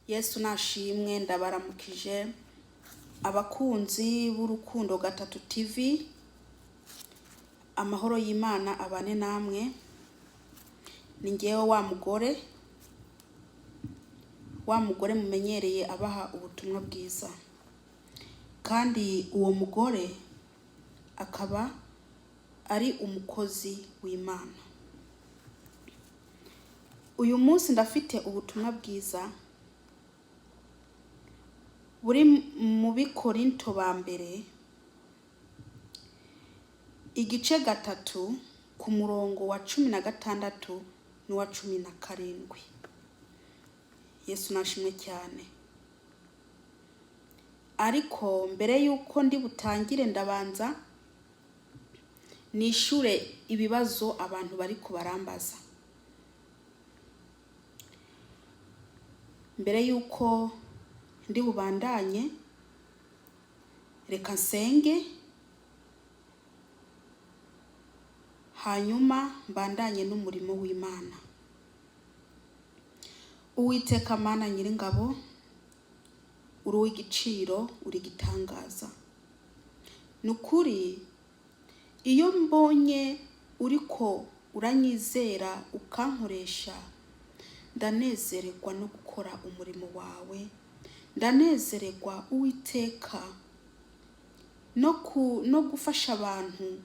Yesu nashimwe. Ndabaramukije abakunzi b'Urukundo Gatatu TV. Amahoro y'Imana abane namwe. Ni ngewe wa mugore, wa mugore mumenyereye abaha ubutumwa bwiza, kandi uwo mugore akaba ari umukozi w'Imana. Uyu munsi ndafite ubutumwa bwiza buri mu Bikorinto ba mbere, igice 3, ku murongo wa 16 n'uwa 17. Yesu nashimwe cyane. Ariko mbere y'uko ndi butangire, ndabanza nishure ibibazo abantu bari kubarambaza. Mbere y'uko ndi bubandanye, reka nsenge, hanyuma mbandanye n'umurimo w'Imana. Uwiteka Mana Nyiringabo, uri uw'igiciro, uri igitangaza. Ni ukuri, iyo mbonye uriko uranyizera ukankoresha, ndanezererwa no gukora umurimo wawe. Ndanezererwa, Uwiteka, no gufasha abantu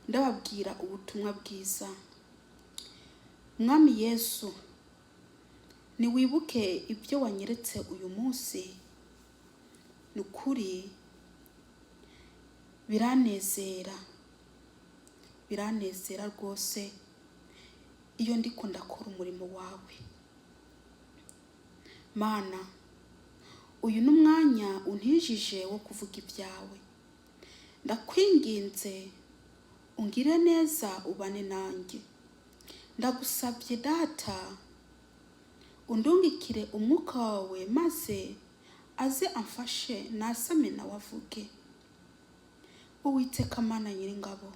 ndababwira ubutumwa bwiza. Mwami Yesu, niwibuke ibyo wanyeretse uyu munsi. Ni ukuri biranezera, biranezera rwose iyo ndiko ndakora umurimo wawe. Mana, uyu ni umwanya untijije wo kuvuga ibyawe. Ndakwinginze ungire neza, ubane nanjye. Ndagusabye Data, undungikire umwuka wawe maze aze amfashe, nasame nawe avuge. Uwiteka Mana Nyiringabo,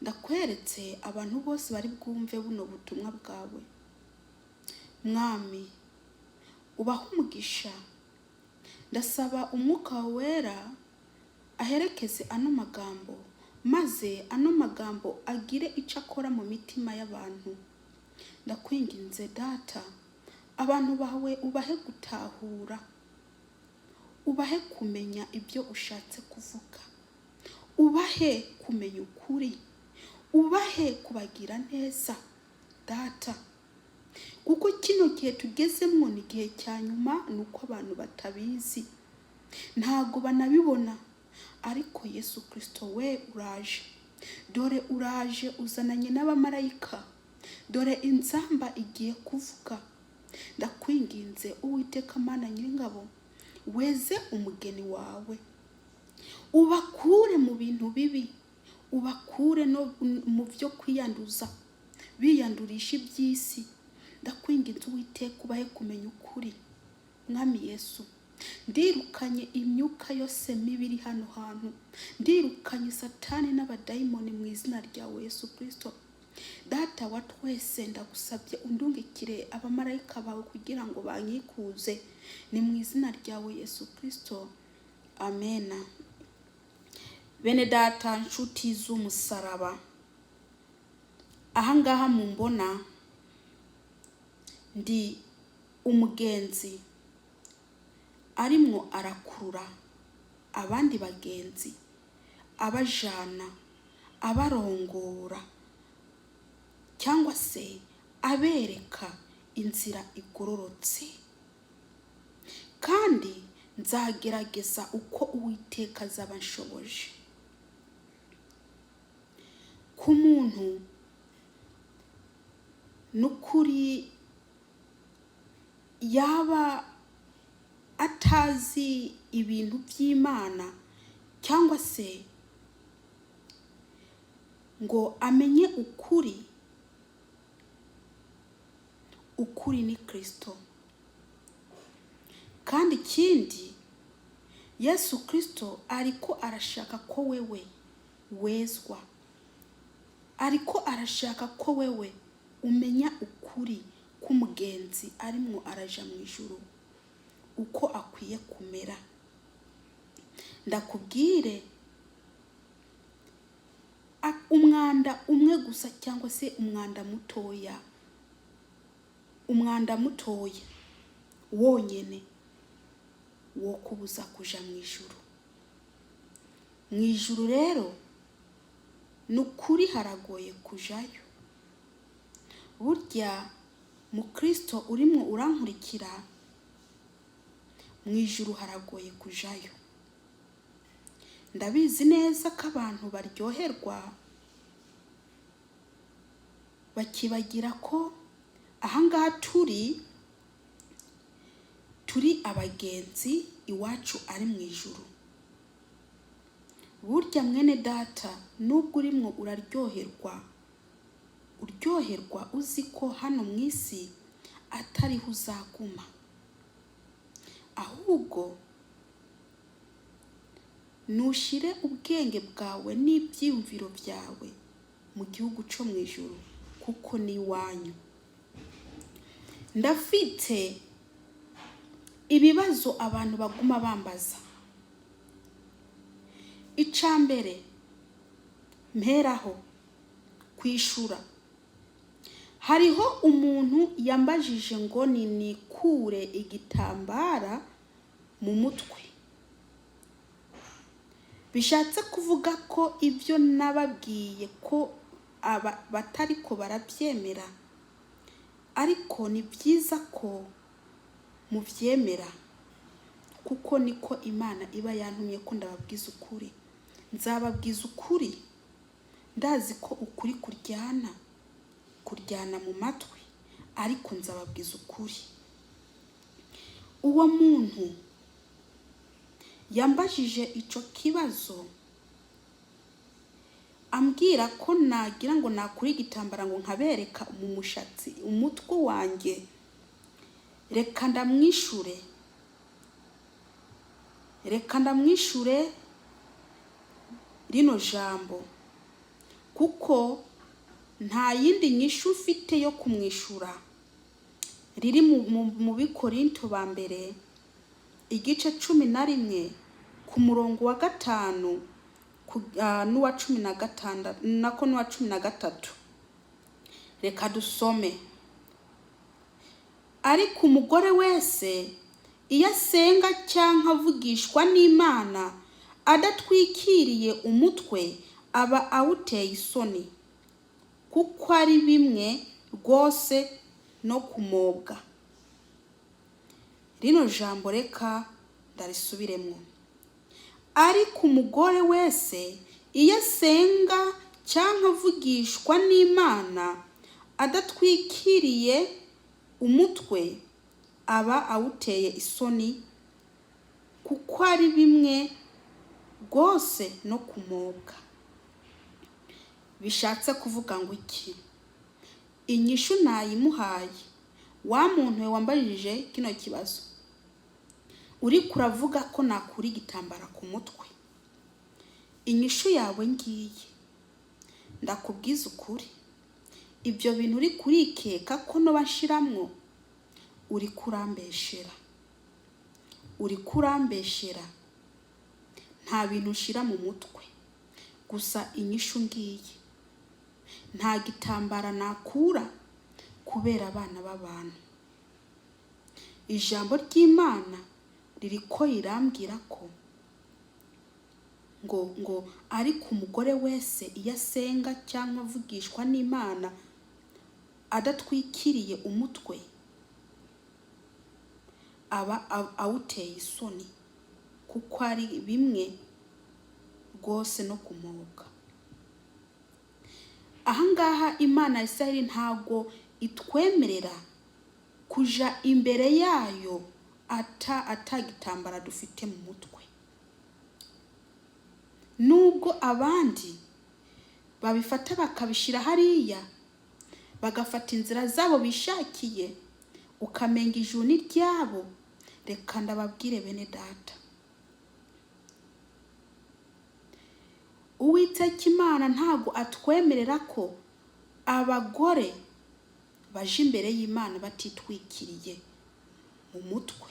ndakweretse abantu bose bari bwumve buno butumwa bwawe. Mwami, ubahe umugisha. Ndasaba umwuka wawe wera aherekeze ano magambo, maze ano magambo agire icyo akora mu mitima y'abantu. Ndakwinginze Data, abantu bawe ubahe gutahura, ubahe kumenya ibyo ushatse kuvuga, ubahe kumenya ukuri, ubahe kubagira neza Data, kuko kino gihe tugezemwo ni igihe cya nyuma. Ni uko abantu batabizi, ntago banabibona, ariko Yesu Kirisito we uraje. Dore uraje uzananye n'abamarayika, dore inzamba igiye kuvuga. Ndakwinginze Uwiteka Mana Nyiringabo, weze umugeni wawe, ubakure mu bintu bibi, ubakure no mu byo kwiyanduza, biyandurisha iby'isi. Ndakwinginze Uwiteka, ubahe kumenya ukuri. Mwami Yesu, ndirukanye imyuka yose mibi iri hano hantu, ndirukanye Satani n'abadayimoni mu izina ryawe Yesu Kirisito. Data wa twese, ndagusabye undungikire abamarayika bawe kugira ngo bankikuze. Ni mu izina ryawe Yesu Kirisito, amena. Bene data, nshuti z'umusaraba, ahangaha mumbona ndi umugenzi arimwo arakurura abandi bagenzi, abajana, abarongora cyangwa se abereka inzira igororotse, kandi nzagerageza uko Uwiteka azaba nshoboje. Ku muntu n'ukuri yaba atazi ibintu by'Imana cyangwa se ngo amenye ukuri, ukuri ni Kirisito. Kandi ikindi, Yesu Kirisito ariko arashaka ko wewe wezwa, ariko arashaka ko wewe umenya ukuri. k'umugenzi arimwo araja mu ijuru uko akwiye kumera. Ndakubwire, umwanda umwe gusa cyangwa se umwanda mutoya, umwanda mutoya wonyene wo kubuza kuja mu ijuru. Mu ijuru rero ni ukuri haragoye kujayo. Burya mukristo urimwo urankurikira, mu ijuru haragoye kujayo. Ndabizi neza ko abantu baryoherwa bakibagira ko ahangaha turi abagenzi, iwacu ari mu ijuru. Burya mwene data, nubwo urimwo uraryoherwa, uryoherwa uzi ko hano mu isi atariho uzaguma, ahubwo nushire ubwenge bwawe n'ibyiyumviro byawe mu gihugu cyo mu ijuru, kuko ni iwanyu. Ndafite ibibazo abantu baguma bambaza. Ica mbere mperaho kwishura, hariho umuntu yambajije ngo ni nikure igitambara mu mutwe, bishatse kuvuga ko ibyo nababwiye ko aba batariko barabyemera, ariko ni byiza ko mubyemera kuko niko Imana iba yantumye ko ndababwiza ukuri. Nzababwiza ukuri, ndazi ko ukuri kuryana, kuryana mu matwi, ariko nzababwiza ukuri. Uwo muntu yambajije ico kibazo ambwira ko nagira ngo nakure igitambara ngo nkabereka mu mushatsi umutwe wanjye. Reka ndamwishure, reka ndamwishure rino jambo, kuko nta yindi nyishu mfite yo kumwishura. Riri mu Bikorinto ba mbere igice 11 ku murongo wa 5 n'uwa 16, nako n'uwa 13. Reka dusome. Ariko umugore wese iyo asenga cyangwa avugishwa n'Imana adatwikiriye umutwe aba awuteye isoni, kuko ari bimwe rwose no kumobwa. Rino jambo reka ndarisubiremwo. Ariko umugore wese iyo asenga cyangwa avugishwa n'Imana adatwikiriye umutwe aba awuteye isoni, kuko ari bimwe rwose no kumobwa. Bishatse kuvuga ngo iki? Inyishu nayimuhaye. Wa muntu we wambajije kino kibazo, uriko uravuga ko nakura igitambara ku mutwe, inyishu yawe ngiye. Ndakubwiza ukuri, ibyo bintu uri kurikeka ko noba nshiramwo, uri kurambeshera, uri kurambeshera. Nta bintu ushira mu mutwe. Gusa inyishu ngiye, nta gitambara nakura kubera abana b'abantu. Ijambo ry'Imana ririko rirambwira ko ngo ariko umugore wese iyo asenga cyangwa avugishwa n'Imana adatwikiriye umutwe aba awuteye isoni, kuko ari bimwe rwose no kumobwa. Ahangaha Imana ya Isiraheli ntabwo itwemerera kuja imbere yayo atagitambara dufite mu mutwe, nubwo abandi babifata bakabishira hariya, bagafata inzira zabo bishakiye, ukamenga ijuru ni ryabo. Reka ndababwire bene data, Uwiteka Imana ntabwo atwemerera ko abagore Baje imbere y'Imana batitwikiriye mu mutwe.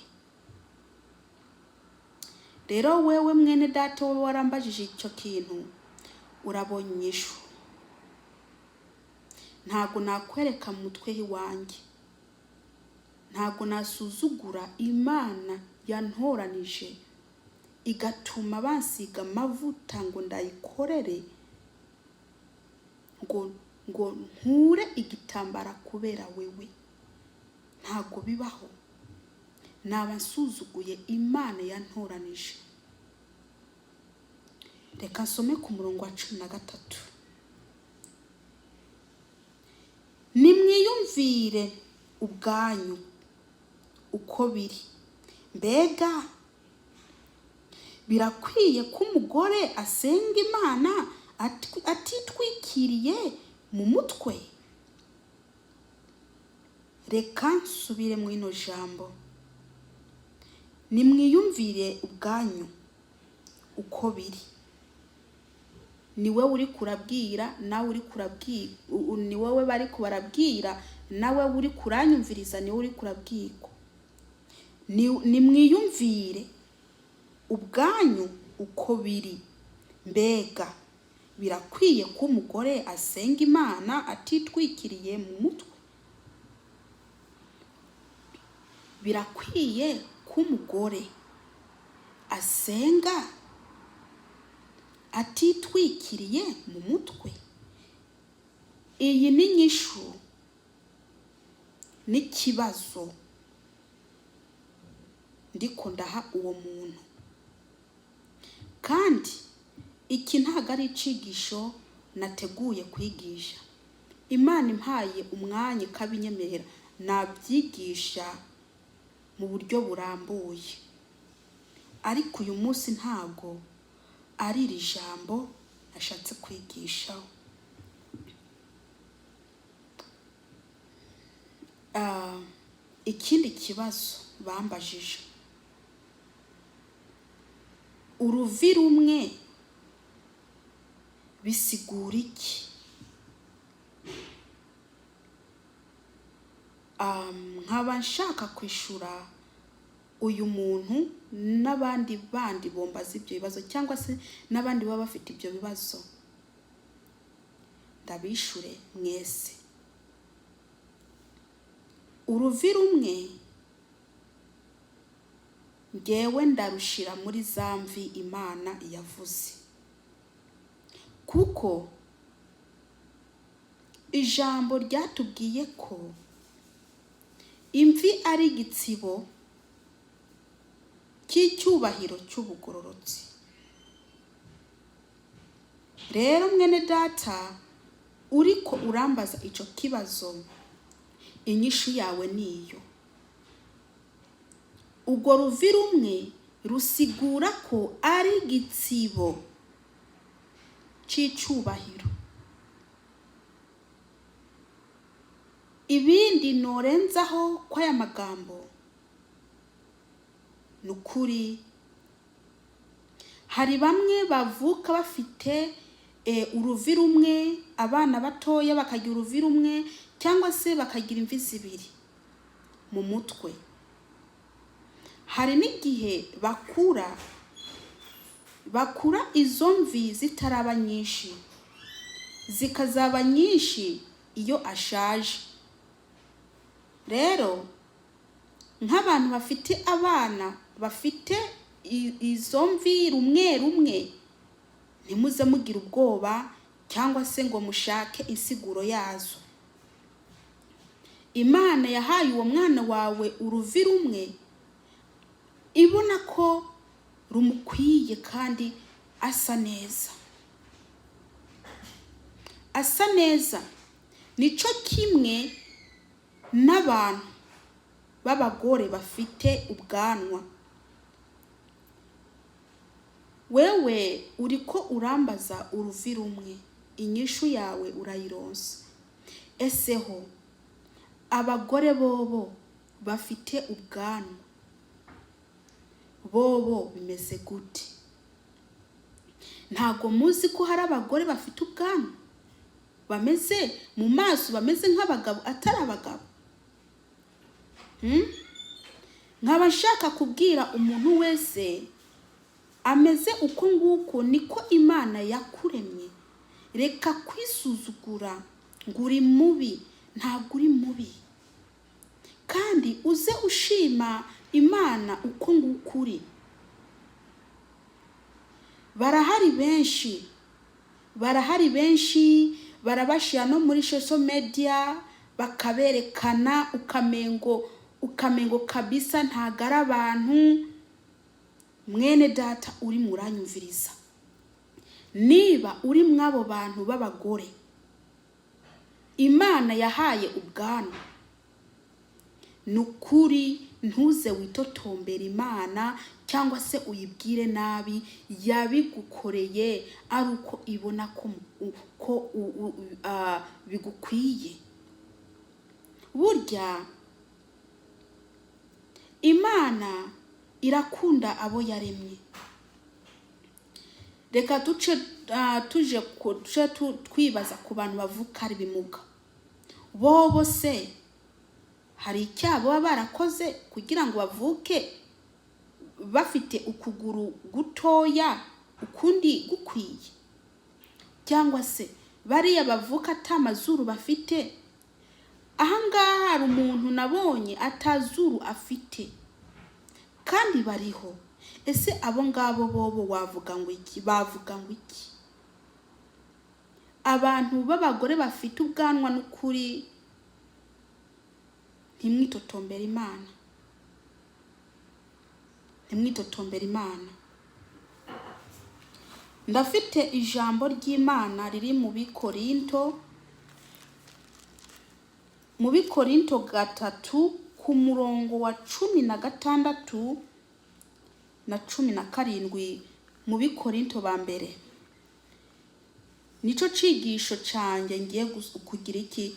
Rero wewe mwene data, wowe warambajije icyo kintu, urabonye inyishu. Ntabwo nakwereka mu mutwe iwanjye, ntabwo nasuzugura Imana yantoranije igatuma bansiga amavuta ngo ndayikorere, ngo nkure igitambara kubera wewe. Ntabwo bibaho, naba nsuzuguye Imana yantoranije. Reka nsome ku murongo wa 13: "Nimwiyumvire ubwanyu uko biri. Mbega birakwiye ko umugore asenga Imana atitwikiriye mu mutwe?" Reka nsubire mu ino jambo: nimwiyumvire ubwanyu uko biri. Ni wowe uri kurabwira, nawe uri kurabwira, ni wowe bari barabwira, nawe uri kuranyumviriza, ni wowe uri kurabwirwa. Nimwiyumvire ubwanyu uko biri. Mbega birakwiye ko umugore asenga Imana atitwikiriye mu mutwe? Birakwiye ko umugore asenga atitwikiriye mu mutwe? Iyi ni inyishu n'ikibazo ndiko ndaha uwo muntu. Kandi iki ntabwo ari icigisho nateguye kwigisha. Imana impaye umwanya ikabinyemerera, nabyigisha mu buryo burambuye, ariko uyu munsi ntabwo ari iri jambo nashatse kwigishaho. Ikindi kibazo bambajije: uruvi rumwe bisigura iki? Nkaba nshaka kwishura uyu muntu n'abandi bandi bombaza ibyo bibazo, cyangwa se n'abandi baba bafite ibyo bibazo, ndabishure mwese. Uruvi rumwe ngewe ndarushira muri za mvi Imana yavuze, kuko ijambo ryatubwiye ko imvi ari igitsibo cy'icyubahiro cy'ubugororotsi. Rero mwene data uriko urambaza ico kibazo, inyishu yawe niyo. Urwo ruvi rumwe rusigura ko ari igitsibo c'icubahiro. Ibindi norenzaho kw'aya magambo ni ukuri, hari bamwe bavuka bafite uruvi rumwe, abana batoya bakagira uruvi rumwe cyangwa se bakagira imvi zibiri mu mutwe. Hari n'igihe bakura izo mvi zitaraba nyinshi, zikazaba nyinshi iyo ashaje. Rero nk'abantu bafite abana bafite izo mvi rumwe rumwe, ntimuze mugira ubwoba cyangwa se ngo mushake insiguro yazo. Imana yahaye uwo mwana wawe uruvi rumwe ibona ko rumukwiye kandi asa neza, asa neza. Nico kimwe n'abantu b'abagore bafite ubwanwa. Wewe uriko urambaza uruvi rumwe, inyishu yawe urayironsa. Eseho abagore bobo bafite ubwanwa bobo bimeze gute? Ntago muzi ko hari abagore bafite ubwanwa? Bameze mu maso bameze nk'abagabo atari abagabo. Nkaba nshaka kubwira umuntu wese ameze uko nguko, niko Imana yakuremye. Reka kwisuzugura ngo uri mubi. Ntabwo uri mubi, kandi uze ushima Imana uko nguko uri. Barahari benshi, barahari benshi, barabashyira no muri social media bakaberekana, ukamengo kabisa ntago ari abantu. Mwene data uri muranyumviriza, niba uri mw'abo bantu b'abagore Imana yahaye ubwanwa, ni ukuri ntuze witotombera Imana cyangwa se uyibwire nabi. Yabigukoreye ari uko ibona ko bigukwiye. Burya Imana irakunda abo yaremye. Reka duce tuje duce twibaza ku bantu bavuka ari ibimuga. Bobo se hari icyaha baba barakoze kugira ngo bavuke bafite ukuguru gutoya ukundi gukwiye? Cyangwa se bariya bavuka ata mazuru bafite? Ahangaha hari umuntu nabonye atazuru afite, kandi bariho. Ese abo ngabo bobo wavuga ngo iki? Bavuga ngo iki? Abantu b'abagore bafite ubwanwa, n'ukuri ntimwitotombere Imana, ntimwitotombere Imana. Ndafite ijambo ry'Imana riri mu Bikorinto 3, ku murongo wa 16 na 17. Mu Bikorinto ba mbere, nico cigisho cyanjye ngiye kugira iki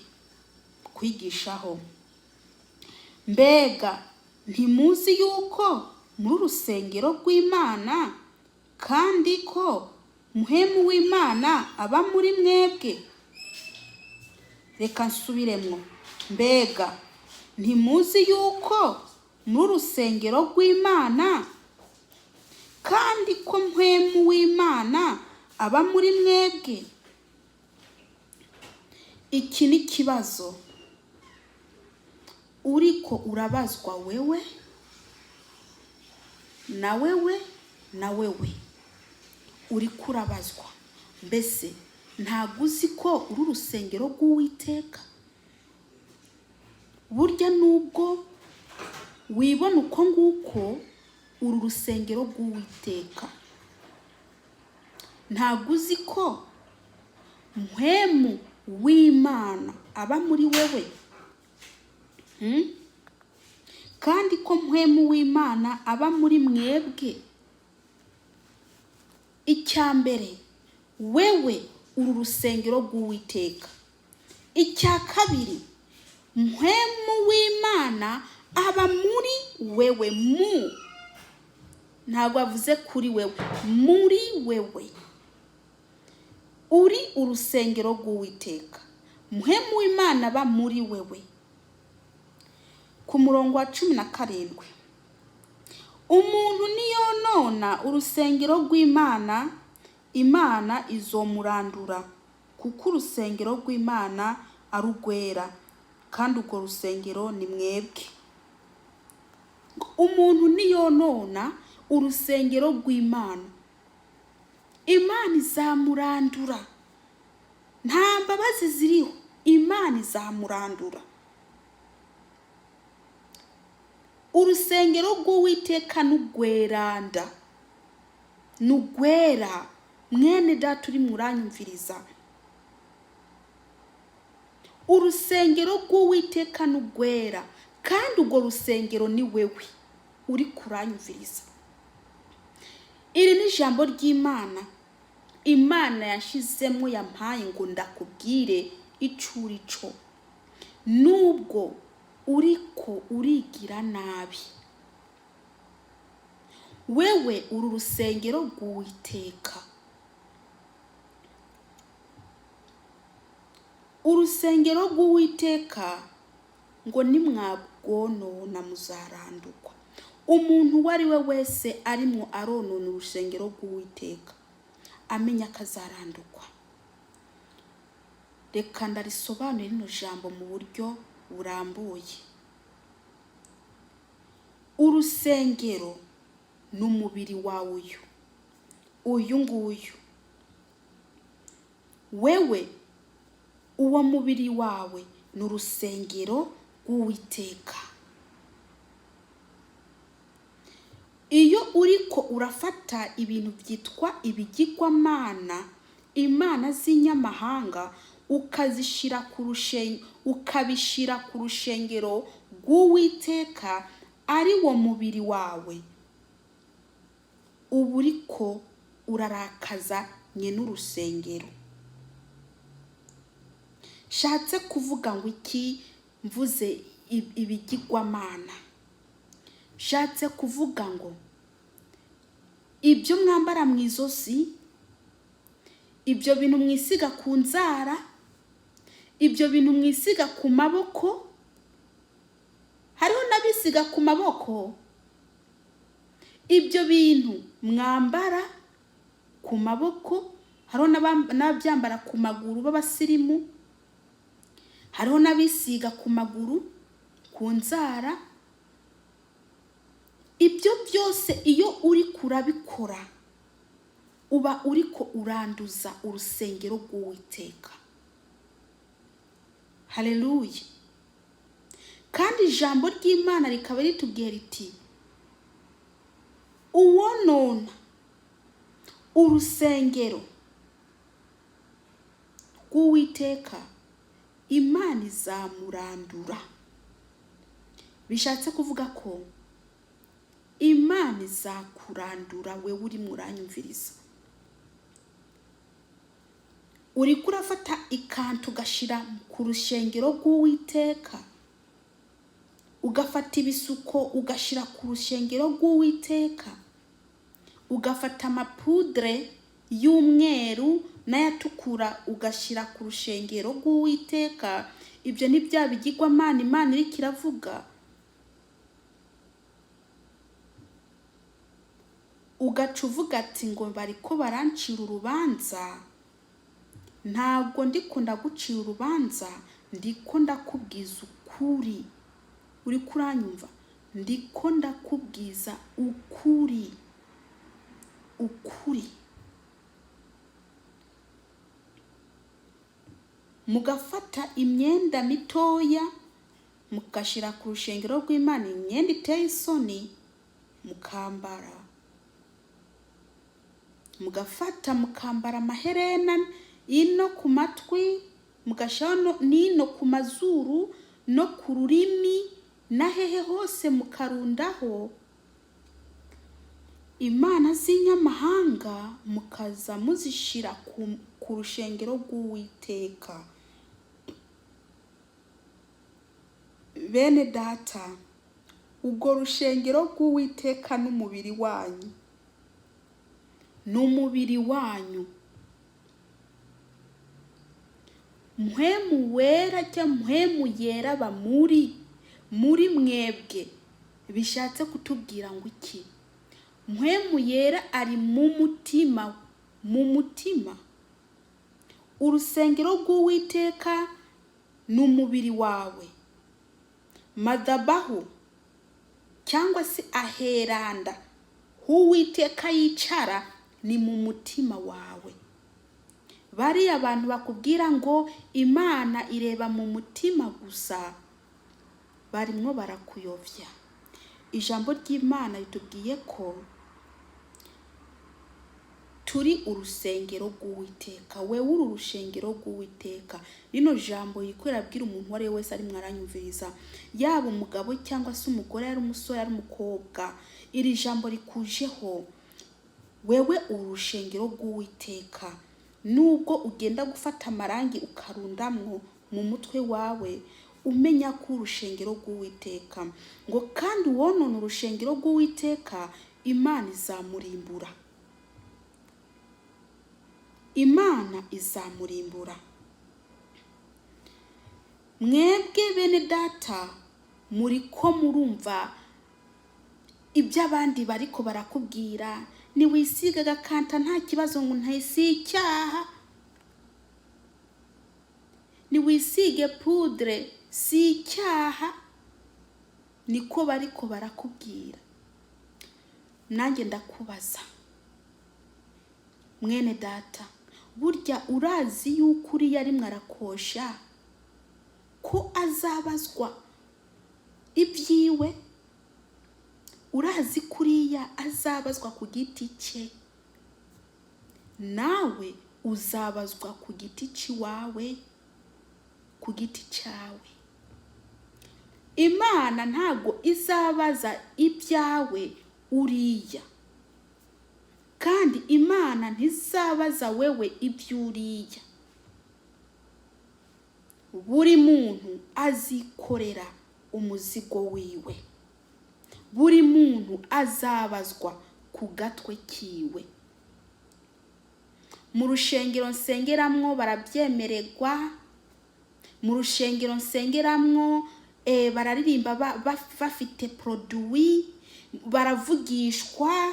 kwigishaho. Mbega ntimuzi yuko muri urusengero rw'Imana, kandi ko Muhemu w'Imana aba muri mwebwe? Reka nsubiremwo. Mbega ntimuzi yuko muri urusengero rw'Imana, kandi ko Mpwemu w'Imana aba muri mwebwe? Iki ni ikibazo uriko urabazwa wewe na wewe na wewe uriko urabazwa. Mbese ntabwo uzi ko uri urusengero rw'Uwiteka? Burya nubwo wibona uko nguko, uru rusengero rw'Uwiteka. Ntabwo uzi ko Mpwemu w'Imana aba muri wewe? Kandi ko Mpwemu w'Imana aba muri mwebwe? Icya mbere, wewe uru rusengero rw'Uwiteka. Icya kabiri, Mpwemu w'Imana aba muri wewe. Mu ntabwo avuze kuri wewe, muri wewe. Uri urusengero rw'Uwiteka, Mpwemu w'Imana aba muri wewe. Ku murongo wa 17: umuntu niyonona urusengero rw'Imana, Imana izomurandura, kuko urusengero rw'Imana ari urwera, kandi urwo rusengero ni mwebwe. Umuntu niyonona urusengero rw'Imana, Imana izamurandura. Nta mbabazi ziriho, Imana izamurandura. Urusengero rw'Uwiteka n'urweranda, n'urwera. Mwene data uri muranyumviriza, urusengero rw'Uwiteka n'urwera, kandi urwo rusengero ni wewe uri kuranyumviriza. Iri ni ijambo ry'Imana Imana yashizemo, yampaye ngo ndakubwire ico uri co. Nubwo uriko urigira nabi, wewe uru rusengero rw'Uwiteka. Urusengero rw'Uwiteka ngo nimwabwonona muzarandurwa. Umuntu uwo ari we wese arimwo aronona urusengero rw'Uwiteka amenya ko azarandurwa. Reka ndarisobanure rino jambo mu buryo burambuye. Urusengero ni umubiri wawe, uyu nguyu. Wewe uwo mubiri wawe ni urusengero rw'Uwiteka. Iyo uriko urafata ibintu byitwa ibigirwamana, imana z'inyamahanga, ukazishira ku rushen ukabishira ku rushengero rw'Uwiteka ari wo mubiri wawe, uba uriko urarakaza nyene urusengero. Nshatse kuvuga ngo iki mvuze ibigirwamana? Nshatse kuvuga ngo ibyo mwambara mu izosi, ibyo bintu mwisiga ku nzara, ibyo bintu mwisiga ku maboko, hariho n'abisiga ku maboko, ibyo bintu mwambara ku maboko, hariho n'ababyambara ku maguru b'abasirimu, hariho n'abisiga ku maguru, ku nzara. Ibyo byose iyo uriko urabikora uba uriko uranduza urusengero rw'Uwiteka. Haleluya! Kandi ijambo ry'Imana rikaba ritubwiye riti: uwonona urusengero rw'Uwiteka, Imana izamurandura. Bishatse kuvuga ko Imana izakurandura wewe urimo uranyumviriza. Uriko urafata ikantu ugashira ku rushengero rw'Uwiteka, ugafata ibisuko ugashira ku rushengero rw'Uwiteka, ugafata amapudre y'umweru n'ayatukura ugashira ku rushengero rw'Uwiteka. Ibyo ni bya bigirwamana Imana iriko iravuga. Ugaca uvuga ati ngo bariko barancira urubanza. Ntabwo ndiko ndagucira urubanza, ndiko ndakubwiza ukuri. Uriko uranyumva? Ndiko ndakubwiza ukuri, ukuri. Mugafata imyenda mitoya mugashira ku rushengero rw'Imana, imyenda iteye isoni mukambara, mugafata mukambara amaherena ino ku matwi, mugashiraho n'ino ku mazuru no ku rurimi na hehe hose mukarundaho imana z'inyamahanga, mukaza muzishira ku rushengero rw'Uwiteka. Bene data, urwo rushengero rw'Uwiteka n'umubiri wanyu, n'umubiri wanyu. Mpwemu wera cyangwa mpwemu yera aba muri mwebwe. Bishatse kutubwira ngo iki? Mpwemu yera ari mu mutima, mu mutima. Urusengero rw'Uwiteka ni umubiri wawe. Madhabahu cyangwa se aheranda h'Uwiteka yicara ni mu mutima wawe. Bariya abantu bakubwira ngo Imana ireba mu mutima gusa, barimwo barakuyovya. Ijambo ry'Imana ritubwiye ko turi urusengero rw'Uwiteka. Wewe uri urushengero rw'Uwiteka. Rino jambo ririko rirabwira umuntu uwo ari we wese arimwo aranyumviriza, yaba umugabo cyangwa se umugore, ari umusore, ari umukobwa, iri jambo rikujeho. Wewe uri urushengero rw'Uwiteka. Nubwo ugenda gufata amarangi ukarundamwo mu mutwe wawe, umenya ko urushengero rw'Uwiteka. Ngo kandi uwonona urushengero rw'Uwiteka, Imana izamurimbura. Imana izamurimbura. Mwebwe bene data, muri ko murumva ibyo abandi bariko barakubwira: niwisiga agakanta nta kibazo, ngo ntasi icyaha, niwisige poudre si icyaha, niko bariko barakubwira. Nanjye ndakubaza, mwene data, burya urazi yuko uriya arimwo arakosha ko azabazwa ibyiwe? Urazi ko uriya azabazwa ku giti cye? Nawe uzabazwa ku giti cy'iwawe, ku giti cyawe. Imana ntabwo izabaza ibyawe uriya, kandi Imana ntizabaza wewe iby'uriya. Buri muntu azikorera umuzigo wiwe, buri muntu azabazwa ku gatwe kiwe. Mu rushengero nsengeramwo barabyemererwa, mu rushengero nsengeramwo bararirimba bafite produit, baravugishwa,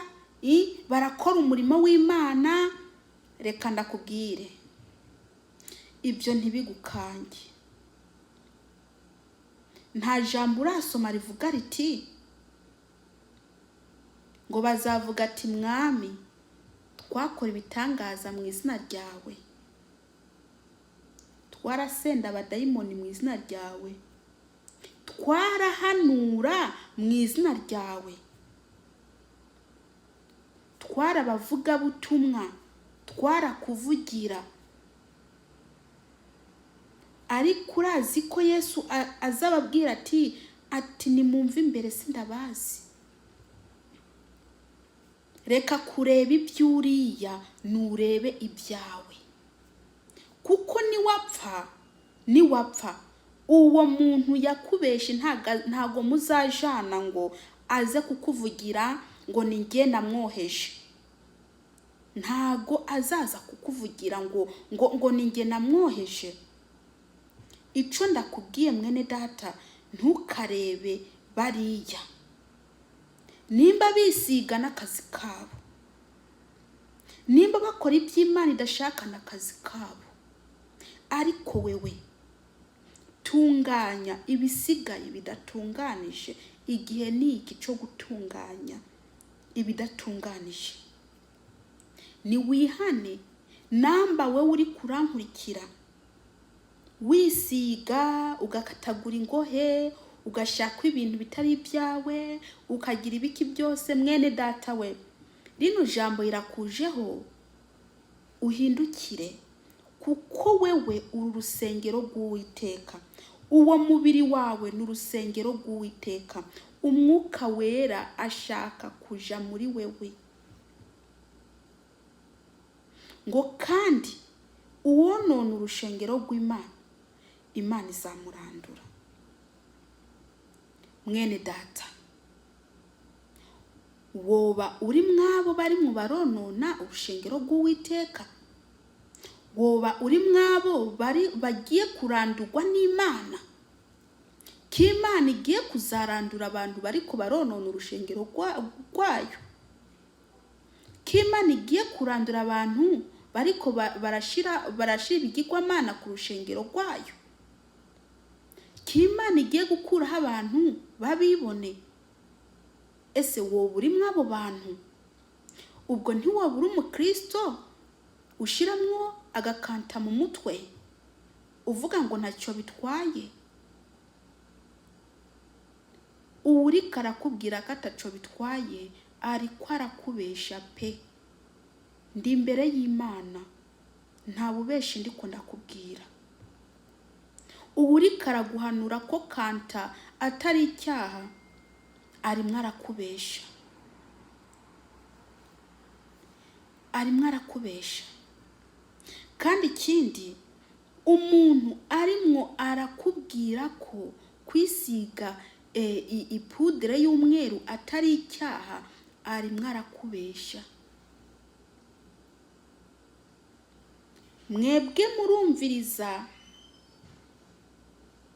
barakora umurimo w'Imana. Reka ndakubwire, ibyo ntibigukange. Nta jambo urasoma rivuga riti ngo bazavuga ati: "Mwami, twakora ibitangaza mu izina ryawe, twarasenda abadayimoni mu izina ryawe, twarahanura mu izina ryawe, twarabavugabutumwa, twarakuvugira." Ariko urazi ko Yesu azababwira ati: "Nimumve imbere, sindabazi." Reka kureba iby'uriya, nurebe ibyawe, kuko niwapfa, niwapfa, uwo muntu yakubeshe ntago muzajana ngo aze kukuvugira ngo ni njye namwoheje. Ntago azaza kukuvugira ngo ni njye namwoheje. Ico ndakubwiye, mwene data, ntukarebe bariya. Nimba bisiga n'akazi kabo, nimba bakora iby'Imana idashaka n'akazi kabo, ariko wewe tunganya ibisigaye bidatunganije. Igihe ni iki cyo gutunganya ibidatunganije. Niwihane. Namba wowe uri kurankurikira wisiga, ugakatagura ingohe, ugashaka ibintu bitari ibyawe, ukagira ibiki byose, mwene data we, rino jambo rirakujeho, uhindukire, kuko wewe uri urusengero rw'Uwiteka. Uwo mubiri wawe ni urusengero rw'Uwiteka. Umwuka Wera ashaka kuja muri wewe. Ngo kandi uwonona urushengero rw'Imana, Imana izamurandura. Mwene data, woba uri mwabo bari mu baronona urushengero rw'Uwiteka? Woba uri mwabo bari bagiye kurandurwa n'Imana? Ko Imana igiye kuzarandura abantu bari baronona urushengero rwayo? Ko Imana igiye kurandura abantu bariko barashira ibigirwamana ku rushengero rwayo? Ko Imana igiye gukuraho abantu babibone? Ese woba uri mw'abo bantu? Ubwo ntiwoba uri umukristo ushiramwo agakanta mu mutwe, uvuga ngo ntacyo bitwaye? Uwuriko arakubwira ko ataco bitwaye ariko arakubesha pe. Ndi imbere y'Imana, nta bubeshi ndiko ndakubwira. Uwuriko araguhanura ko kanta atari icyaha arimwo arakubesha, arimwo arakubesha. Kandi ikindi, umuntu arimwo arakubwira ko kwisiga ipudire y'umweru atari icyaha arimwo arakubesha. Mwebwe murumviriza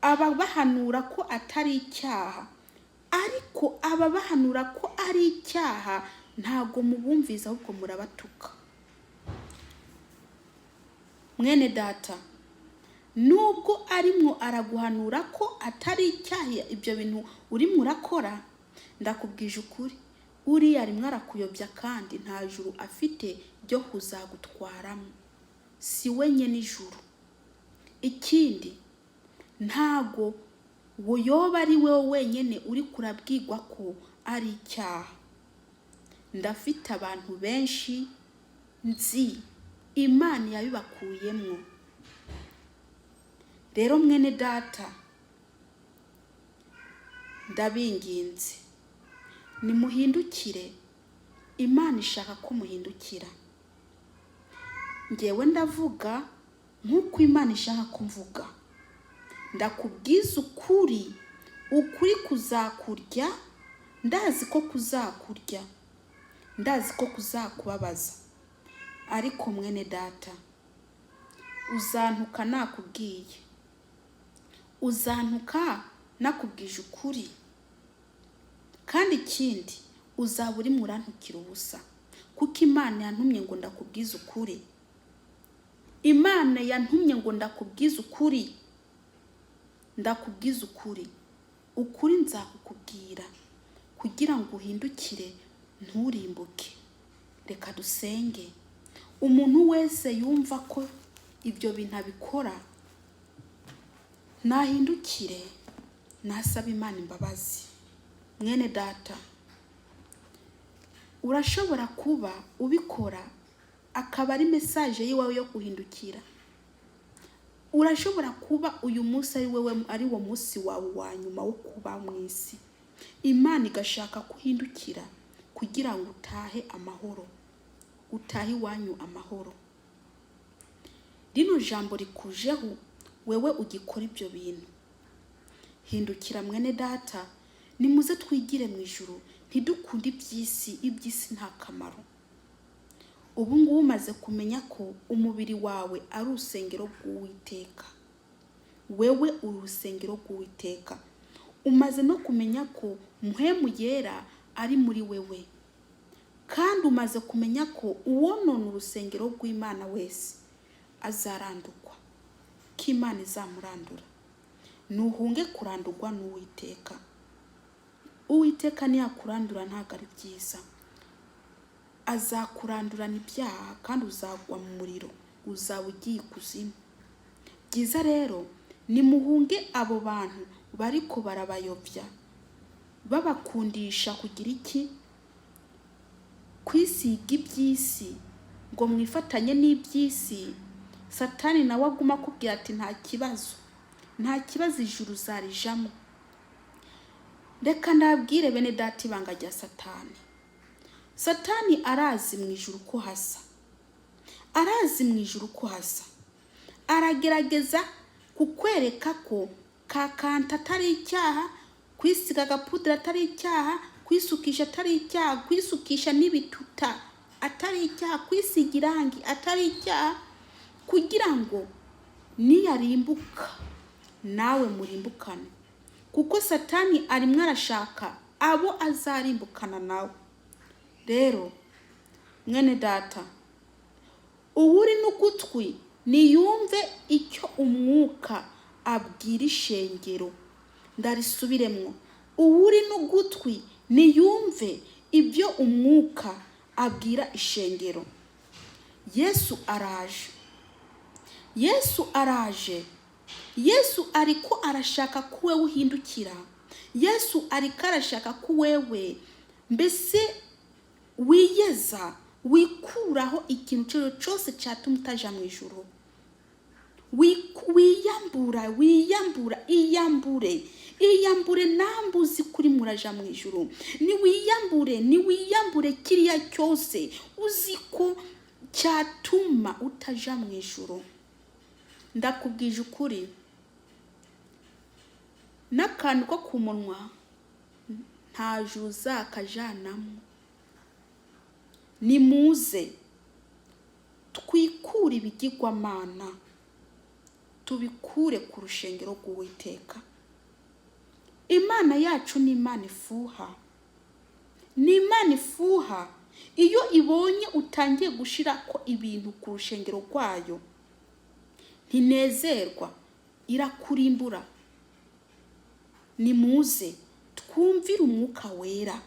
Ababahanura ko atari icyaha, ariko ababahanura ko ari icyaha ntago mubumviza, ahubwo murabatuka. Mwene data, nubwo arimwo araguhanura ko atari icyaha ibyo bintu urimo urakora, ndakubwije ukuri, uriya arimwo arakuyobya, kandi nta juru afite ryo kuzagutwaramo, si we nyene ijuru. Ikindi, ntago yoba ari wowe wenyine uri kurabwirwa ko ari icyaha. Ndafite abantu benshi nzi Imana yabibakuyemwo. Rero mwene data, ndabinginze, nimuhindukire. Imana ishaka ko muhindukira. Ngewe ndavuga nk'uko Imana ishaka ko mvuga. Ndakubwiza ukuri, ukuri kuzakurya, ndazi ko kuzakurya, ndazi ko kuzakubabaza, ariko mwene data, uzantuka nakubwiye, uzantuka nakubwije ukuri. Kandi ikindi, uzaba urimo urantukira ubusa, kuko Imana yantumye ngo ndakubwize ukuri. Imana yantumye ngo ndakubwize ukuri, ndakubwize ukuri. Ukuri nzakukubwira kugira ngo uhindukire, nturimbuke. Reka dusenge. Umuntu wese yumva ko ibyo bintu abikora nahindukire, nasaba Imana imbabazi. Mwene data, urashobora kuba ubikora akaba ari message y'iwawe yo guhindukira. Urashobora kuba uyu munsi ari wewe, ari wo munsi wawe wa nyuma wo kuba mu isi, Imana igashaka kuhindukira kugira ngo utahe amahoro, utahe iwanyu amahoro. Rino jambo rikujeho wewe ugikora ibyo bintu, hindukira mwene data. Nimuze twigire mu ijuru, ntidukunde iby'isi. Iby'isi nta kamaro. Ubu ngubu umaze kumenya ko umubiri wawe ari urusengero rw'Uwiteka, wewe uri urusengero rw'Uwiteka. Umaze no kumenya ko Mpwemu Yera ari muri wewe, kandi umaze kumenya ko uwonona urusengero rw'Imana wese azarandurwa, ko Imana izamurandura. Nuhunge kurandurwa n'Uwiteka. Uwiteka niyakurandura ntabwo ari byiza, azakurandurana ibyaha kandi uzagwa mu muriro, uzaba ugiye ikuzimu. Byiza rero, nimuhunge abo bantu bariko barabayobya, babakundisha kugira iki? Kwisiga iby'isi, ngo mwifatanye n'iby'isi. Satani nawe aguma akubwira ati nta kibazo, nta kibazo, ijuru uzarijamo. Reka ndabwire bene data ibanga rya Satani. Satani arazi mu ijuru ko hasa, arazi mu ijuru ko hasa. Aragerageza kukwereka ko kakanta atari icyaha, kwisiga agapudira atari icyaha, kwisukisha atari icyaha, kwisukisha n'ibituta atari icyaha, kwisiga irangi atari icyaha, kugira ngo niyarimbuka nawe murimbukane, kuko Satani arimwo arashaka abo azarimbukana nawe. Rero mwene data, uwuri n'ugutwi niyumve icyo umwuka abwira ishengero. Ndarisubiremwo: uwuri n'ugutwi niyumve ibyo umwuka abwira ishengero. Yesu araje, Yesu araje. Yesu ariko arashaka ko wewe uhindukira. Yesu ariko arashaka ko wewe mbese wiyeza, wikuraho ikintu icyo ari cyo cyose cyatuma utaja mu ijuru. Wiyambura, wiyambura, iyambure, iyambure. Nambuzi kuri muraja mu ijuru. Niwiyambure, niwiyambure kiriya cyose uzi ko cyatuma utaja mu ijuru. Ndakubwije ukuri, n'akantu ko ku munwa nta juru uzakajanamo. Nimuze twikure ibigirwamana, Tubikure ku rushengero rw'Uwiteka. Imana yacu ni Imana ifuha, ni Imana ifuha. Iyo ibonye utangiye gushira ko ibintu ku rushengero rwayo, ntinezerwa, irakurimbura. Nimuze twumvire Umwuka Wera,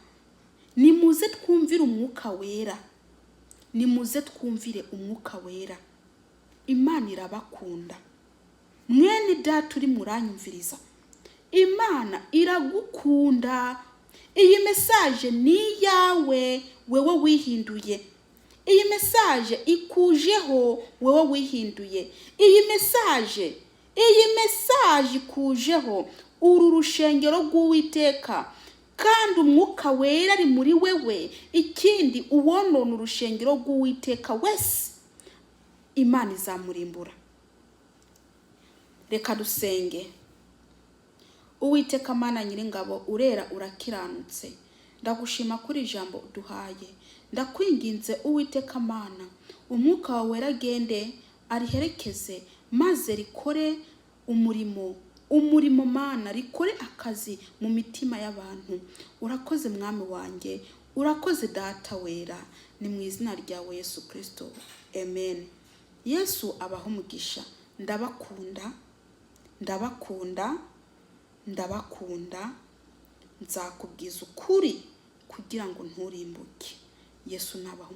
nimuze twumvire Umwuka Wera, nimuze twumvire Umwuka Wera. Imana irabakunda. Mwene Data uri muranyumviriza, Imana iragukunda. Iyi message ni iyawe, wewe wihinduye. Iyi message ikujeho, wewe wihinduye. Iyi message ikujeho. Uru rushengero rw'Uwiteka, kandi Umwuka Wera ari muri wewe. Ikindi, uwonona urushengero rw'Uwiteka wese, Imana izamurimbura. Reka dusenge. Uwiteka Mana Nyiringabo, urera, urakiranutse. Ndagushima kuri ijambo uduhaye. Ndakwinginze, Uwiteka Mana, Umwuka wawe Wera agende ariherekeze, maze rikore umurimo. Mana, rikore akazi mu mitima y'abantu. Urakoze, Mwami wanjye, urakoze Data Wera. Ni mu izina ryawe Yesu Kirisito, amen. Yesu abaho umugisha. Ndabakunda, ndabakunda, ndabakunda. Nzakubwiza ukuri kugira ngo nturimbuke. Yesu nabaho.